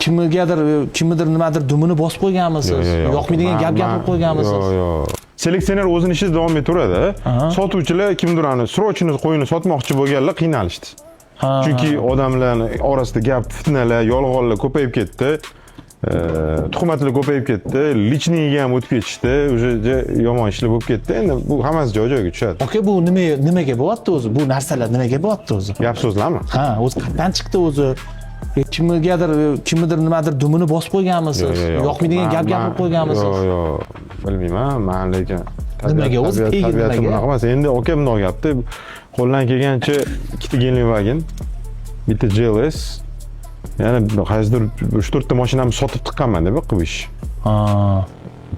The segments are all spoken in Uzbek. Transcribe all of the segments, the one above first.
Kimgadir, kimnidir, nimadir dumini bosib qo'yganmisiz? Yo'q, yo'q, yo'q. Yoqmaydigan gap gapirib qo'yganmisiz? Yo'q. Seleksioner o'zini ishida davom etaveradi. Sotuvchilar kimdir ani срочно qo'yini sotmoqchi bo'lganlar qiynalishdi. Chunki odamlarni orasida gap, fitnalar, yolg'onlar ko'payib ketdi. Tuhmatlar ko'payib ketdi, личный ga ham o'tib ketishdi, уже yomon ishlar bo'lib ketdi. Endi bu hammasi joy joyiga tushadi. Aka, bu nima, nimaga bo'lyapti o'zi? Bu narsalar nimaga bo'lyapti o'zi? Gap so'zlarmi? Ha, o'zi qayerdan chiqdi o'zi? Kimgadir, kimnidir, nimadir dumini bosib qo'yganmisiz? Yo'q, yo'q, yo'q. Yoqmaydigan gap gapirib qo'yganmisiz? Yo'q, bilmayman man, lekin Nimaga o'zi, tegi tabiatim nimaga? bunaqa emas. Endi, aka, bundoq gapda, qo'ldan kelgancha ikkita Gelandewagen, bitta GLS, yana qaysidir uch to'rtta mashinamni sotib tiqqanman deb qilib ish.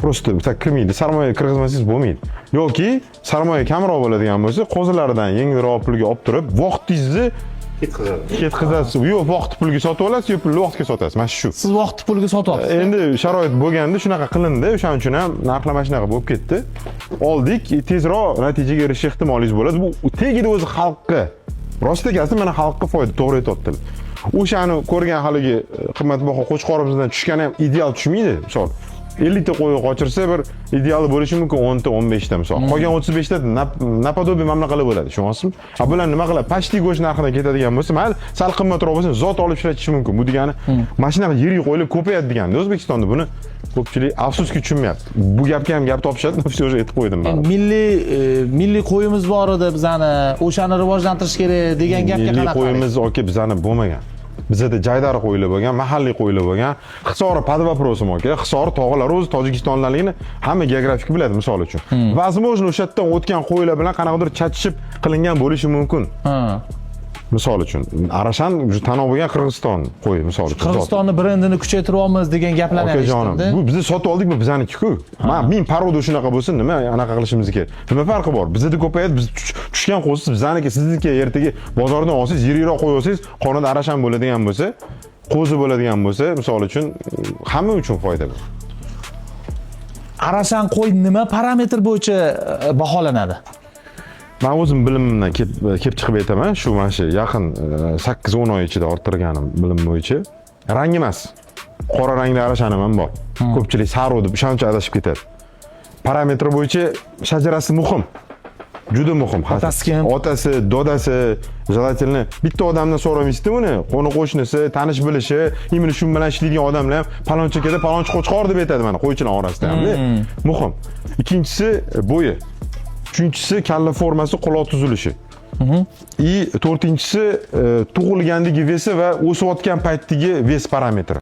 Просто bitta kirmaydi, sarmoya kirgizmasangiz bo'lmaydi yoki sarmoya kamroq bo'ladigan bo'lsa, qo'zilaridan yengilroq pulga olib turib, vaqtingizni ketkazasiz. Yo vaqt pulga sotib olasiz, yo pulni vaqtga sotasiz, mana shu. Siz vaqtni pulga sotyapsiz. Endi sharoit bo'lganda shunaqa qilindi, o'shaning uchun ham narxlar mana shunaqa bo'lib ketdi. Oldik, tezroq natijaga erishish ehtimolingiz bo'ladi. Bu tegida o'zi xalqqa, rost akasi, mana xalqqa foyda, to'g'ri aytyaptilar. O'shani ko'rgan haligi qimmatbaho qo'chqorimizdan tushgani ham ideal tushmaydi. Misol, 50 ta qo'y qochirsa, bir ideali bo'lishi mumkin 10 ta, 15 ta, misol. Qolgan 35 ta наподобие mana bunaqalar bo'ladi, tushunyapsizmi? A bular nima qiladi? Почти go'sht narxidan ketadigan bo'lsa, mayli, sal qimmatroq bo'lsa, zot olib ishlatishi mumkin. Bu degani mana shunaqa yirik qo'ylar ko'payadi deganda. O'zbekistonda buni ko'pchilik, afsuski, tushunmayapti. Bu gapga ham gap topishadi, но все же aytib qo'ydim baribir. Milliy qo'yimiz bor edi bizani, o'shani rivojlantirish kerak degan gapga Milliy qanaqa qaraysiz? qo'yimiz, aka, bizani bo'lmagan. Bizada jaydari qo'ylar bo'lgan, mahalliy qo'ylar bo'lgan. Hisori под вопросом, aka. Hisori tog'lari o'zi Tojikistondaligini hamma geografik biladi, misol uchun. Возможно, o'sha yerdan o'tgan qo'ylar bilan qanaqadir chatishib qilingan bo'lishi mumkin. Misol uchun, Arashan уже tan bo'lgan Qirg'iziston qo'yi, misol uchun. Qirg'izistonni brendini kuchaytiryapmiz degan gaplarni ham Okajonim, eshitildi. Bu bizni sotib oldik, bu bizaniki-ku. Man ming порода shunaqa bo'lsa, nima anaqa qilishimiz kerak? Nima farqi bor? Bizada ko'payadi, biz tushgan qo'ziz bizaniki, sizniki. Ertaga bozordan olsangiz, yirikroq qo'y olsangiz, qornida Arashan bo'ladigan bo'lsa, qo'zi bo'ladigan bo'lsa, misol uchun, hamma uchun foyda bu. Arashan qo'y nima parametr bo'yicha baholanadi? Man o'zim bilimimdan kelib chiqib aytaman, shu mana shu yaqin 8-10 oy ichida orttirganim bilim bo'yicha. Rang emas. Qora rangli arashanim ham bor. Ko'pchilik sariq deb o'shancha adashib ketadi. Parametr bo'yicha shajarasi muhim. Juda muhim. Otasi kim? Otasi, dodasi, желательно bitta odamdan so'ramaysizda uni. Qo'ni qo'shnisi, tanish bilishi, именно shu bilan ishlaydigan odamlar ham palonchi akada palonchi qo'chqor deb aytadi mana qo'ychilar orasida hamda. Muhim. Ikkinchisi bo'yi. Uchinchisi kalla formasi, quloq tuzilishi. И to'rtinchisi tug'ilgandagi вес i va o'sayotgan paytdagi вес parametri.